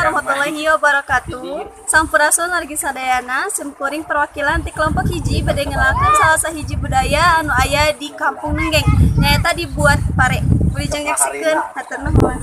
Warahmatullahi wabarakatuh. Sampurasun wargi sadayana, simkuring perwakilan ti kelompok 1 bade ngelakeun salah sahiji budaya anu aya di Kampung Nenggeng, nyaeta dibuat pare. Wilujeng nyaksikeun, hatur nuhun.